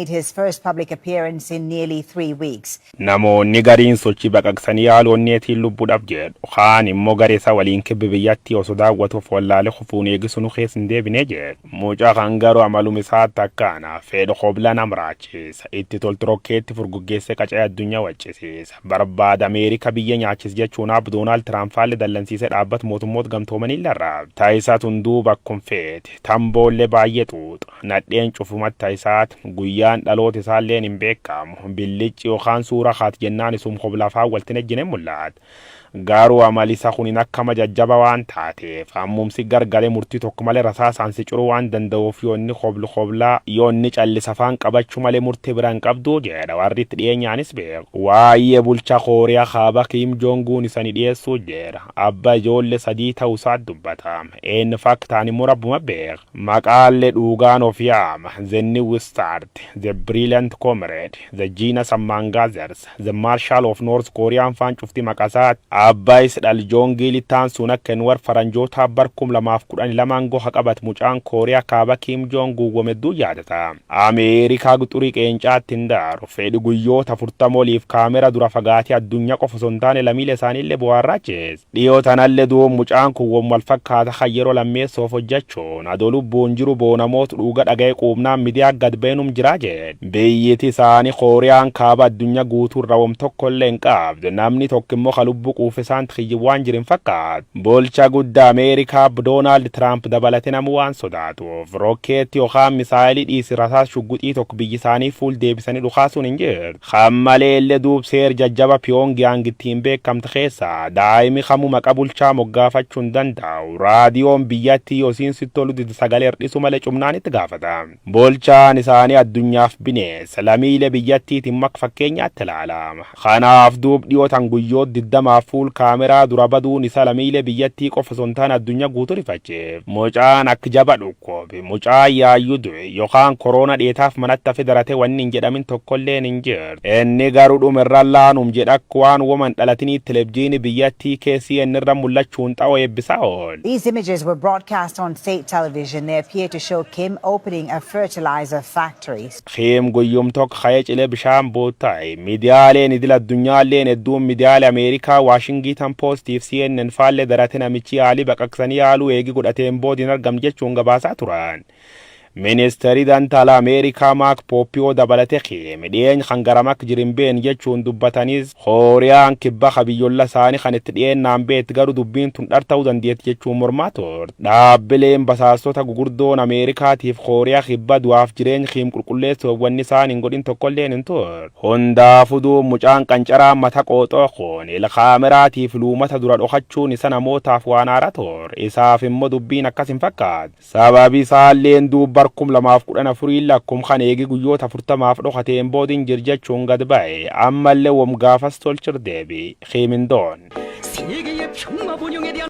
His first public appearance in nearly 3 weeks. Namoonni gariin sochii baqaqsanii yaaluu onneetiin lubbuudhaaf jedhu. Kaan immoo garee isaa waliin kibba biyyattii osoo daawwatuuf wallaalee kufuun eegisu nu keessa hin deebine jedhu. Mucaa kan garuu amalum isaatti akkaana fedhu hobla nam raachisa. Itti toltu rokkeetti furguggeessee qacee addunyaa waccisiisa. Barbaada Ameerika biyya nyaachis jechuun ab Doonaald Tiraamp faalli dallansiisee dhaabbata mootummoota gamtoomanii larraab. Taayisaa tunduu bakkum feete. Tamboollee baay'ee xuuxa. Nadheen cufumatti taayisaat guyyaan dhaloota isaalleen hin beekamu. Billicci yookaan suura haati jennaan isum hoblafaa walti nejjine mul'ata. Garuu amalisa kunin akkama jajjaba waan taateef ammumsi gargalee murtii tokko malee rasaasaan si curuu waan danda'uuf, yoo inni hoblu hoblaa, yoo inni callisa afaan qabachuu malee murtii bira hin qabdu jedha warri itti dhiyeenyaanis beeku. Waa'ee bulchaa Kooriyaa Kaabaa Kiim Joonguun isani dhiyeessuu jedha. Abbaa ijoollee sadii ta'uu isaa dubbata. Eenyu fakkaan immoo rabbuma beeka. Maqaallee dhugaan of yaama. The New Start, The Brilliant Comrade, The Genius Among Others, The Marshal of North Korean faan cufti maqasaati. Abbaa is dhal Joongii sun akka inni war faranjoota bar 2012 goha qabat mucaan Kooriyaa Kaaba Kiim Joong guwwamedduu yaadata. Ameerikaa xurii qeencaatti hin daaru. Fedhi guyyoota 40 oliif kaamera dura fagaatee addunyaa qofa osoo hin taane lammiilee isaaniillee bu'aarraachees. Dhiyoo tanallee duub mucaan kun wal fakkaata kan yeroo lammeessoof hojjechuun adoo lubbuun jiru boonamoota dhuga dhaga'ee quubnaan miidiyaa gad beenum jiraa jedhe. Biyyiti isaanii Kooriyaan Kaaba addunyaa guutuu irra wam tokkollee hin qabdu. Namni tokko immoo ka lubbuu quufe isaan xiyyi waan jiru hin fakkaatu. Bulcha guddaa Ameerikaa Doonaald Tiraamp dabalatee namuu waan sodaatuuf rokkeetti yookaan misaayilii dhiisi rasaas shugguxii tokko biyyi isaanii fuul deebisanii dhukaasuun hin jirtu. Kan maleellee duub seer jajjaba Piyoongiyaang ittiin beekamte keessaa daa'imi kamuu maqaa bulchaa moggaafachuu hin danda'u. Raadiyoon biyyattii yoosiin sitti tolu dide sagalee hir'isu malee cumnaan itti gaafata. Bulchaan isaanii addunyaaf bineensa lammiilee biyyattiitiin akka fakkeenyaatti ilaalama. Kanaaf duub dhiyootan guyyoota 20f fuul kaameraa dura baduun isa lammiilee biyyattii qofa osoo hin taane addunyaa guutuu rifacheef. Mucaan akka jaba dhukkoobe, mucaan yaayyuu du'e yookaan koroona dheetaaf manatti hafe darate wanni hin jedhamin tokkolleen hin jirtu. Inni garuu dhumirra laanum jedha akka waan woman dhalatinii televizyiinii biyyattii keessi inni irra mul'achuun xa'oo eebbisaa ool. These images were broadcast on state television. They appear to show Kim opening a fertilizer factory. Kiim guyyum tokko ka'ee cilee bishaan buutaa'e. Miidiyaaleen idil addunyaalleen hedduun miidiyaalee Ameerikaa Waashingiitan Poostiif CNN faallee darate namichi yaalii baqaqsanii yaaluu eegi godhateen boodiin argam jechuun gabaasaa turan. Ministeerri dantaala Ameerikaa Maak Pooppiyoo dabalate Kiim dhiyeenya kan garamak jirin been jechuun dubbatanis, Kooriyaan Kibba kabiyyolla isaanii kan itti dhiyeennaan beetti garuu dubbiin tun dhar ta'uu dandeetti jechuun mormaa turte. Dhaabbileen basaastota gugurdoon Ameerikaatiif Kooriyaa Kibba du'aaf jireenya Kiim qulqulleessuuf wanni isaan hin godhin tokkolleen hin turre. Hundaafuu duub mucaan qancaraa mata qooxoo kun ilkaameraatiif luumata dura dhokachuun isa namootaaf waan haaraa ture. Isaaf immoo dubbiin akkas hin fakkaatu. Sababi isaalleen duub bar 2014 lakkum kan eegi guyyoota 40f dhokateen boodiin jir jechuun gad ba'e. Ammallee wom gaafas tolchir deebi. Kiimindoon. 세계의 평화 번영에 대한